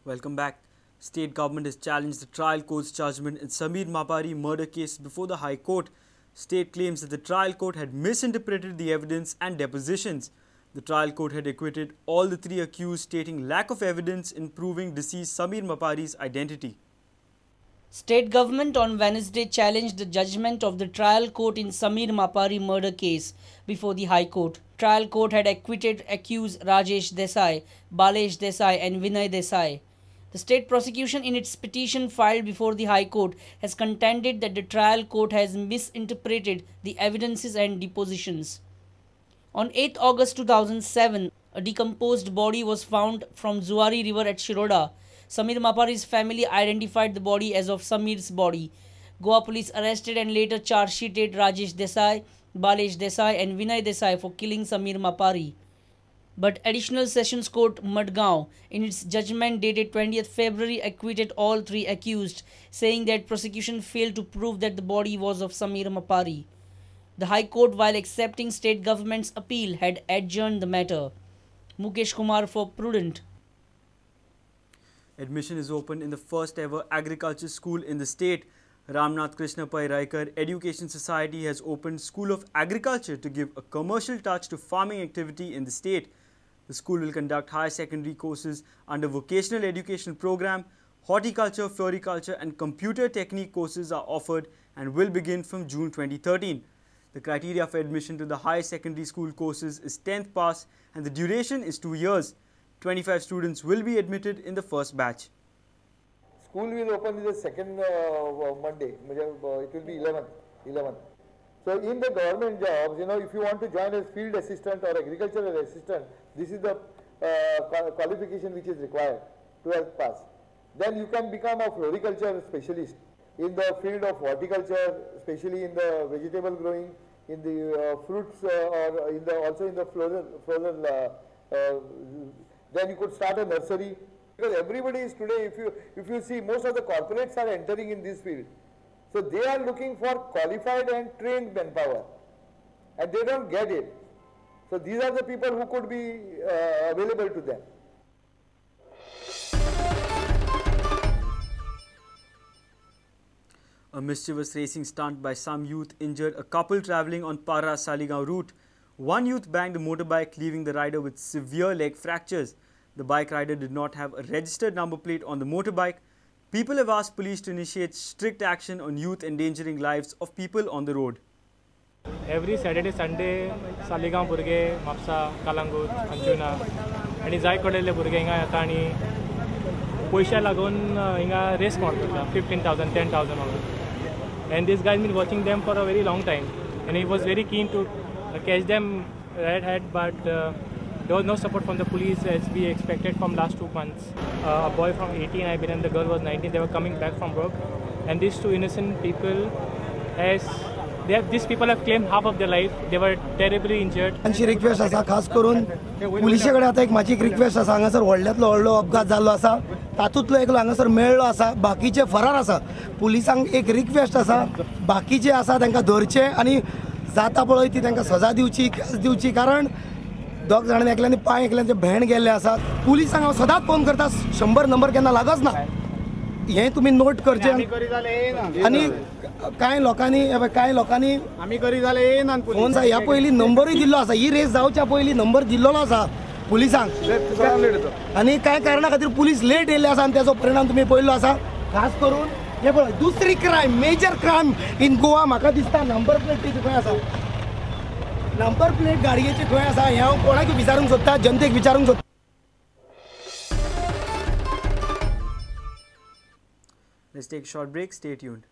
Welcome back. State government has challenged the trial court's judgment in Samir Mapari murder case before the High Court. State claims that the trial court had misinterpreted the evidence and depositions. The trial court had acquitted all the three accused, stating lack of evidence in proving deceased Samir Mapari's identity. State government on Wednesday challenged the judgment of the trial court in Samir Mapari murder case before the High Court. Trial court had acquitted accused Rajesh Desai, Balesh Desai and Vinay Desai. The state prosecution in its petition filed before the High Court has contended that the trial court has misinterpreted the evidences and depositions. On 8 August 2007, a decomposed body was found from Zuari River at Shiroda. Samir Mapari's family identified the body as of Samir's body. Goa police arrested and later charge-sheeted Rajesh Desai, Balesh Desai and Vinay Desai for killing Samir Mapari. But Additional Sessions Court Madgaon, in its judgment dated 20th February, acquitted all three accused, saying that prosecution failed to prove that the body was of Samir Mapari. The High Court, while accepting state government's appeal, had adjourned the matter. Mukesh Kumar for Prudent. Admission is open in the first ever agriculture school in the state. Ramnath Krishna Pai Raikar Education Society has opened School of Agriculture to give a commercial touch to farming activity in the state. The school will conduct higher secondary courses under vocational education program. Horticulture, floriculture and computer technique courses are offered and will begin from June 2013. The criteria for admission to the higher secondary school courses is 10th pass and the duration is 2 years. 25 students will be admitted in the first batch. School will open the second Monday, it will be 11th. So in the government jobs, you know, if you want to join as field assistant or agricultural assistant, this is the qualification which is required, 12th pass. Then you can become a floriculture specialist in the field of horticulture, especially in the vegetable growing, in the fruits or in the also in the floral. Then you could start a nursery. Because everybody is today, if you see, most of the corporates are entering in this field. So they are looking for qualified and trained manpower, and they don't get it. So these are the people who could be available to them. A mischievous racing stunt by some youth injured a couple travelling on Parra-Saligao route. One youth banged a motorbike, leaving the rider with severe leg fractures. The bike rider did not have a registered number plate on the motorbike. People have asked police to initiate strict action on youth endangering lives of people on the road. Every Saturday, Sunday, Saligao भुरगे, Mapusa, Calangute, Anjuna आनी जाय कडले भुरगे हिंगा येता आनी पयशा लागून हिंगा रेस मार करता 15,000, 10,000 all. And this guy been watching them for a very long time and he was very keen to catch them red hat, but there was no support from the police as we expected from last 2 months. A boy from 18, I believe, and the girl was 19. They were coming back from work, and these two innocent people, these people have claimed half of their life. They were terribly injured. आमची request आसा, खास करून पुलिसे कडेन आतां एक म्हाजी एक request आसा. हांगासर व्हडल्यांतलो व्हडलो अपघात जाल्लो आसा, तातूंतलो एकलो हांगासर मेळ्ळो आसा, बाकीचे फरार आसा. पुलिसांक एक रिक्वेस्ट आसा, बाकीचे आसा तांकां धरचे आनी जाता पळय ती तांकां सजा दिवची, ख्यास्त दिवची. कारण दोग जाणांनी एकल्यानी पांय एकल्याचे भेंड गेल्ले आसात. पुलिसांक हांव सदांच फोन करता, 100 नंबर केन्ना लागच ना. हें तुमी नोट करचें. आनी कांय लोकांनी फोन ह्या पयलीं नंबरूय दिल्लो आसा, ही रेस जावच्या पयलीं नंबर दिल्लो आसा पुलिसांक. आनी कांय कारणा खातीर पुलीस लेट येयल्ले आसा आनी तेजो परिणाम तुमी पळयल्लो आसा. खास करून हें पळय, दुसरी crime, major crime in Goa म्हाका दिसता नंबर प्लेट ती खंय आसा, नंबर प्लेट गाडयेची खंय आसा हें हांव कोणाक विचारूंक सोदता, जनतेक विचारूंक सोदता. Let's take a short break. Stay tuned.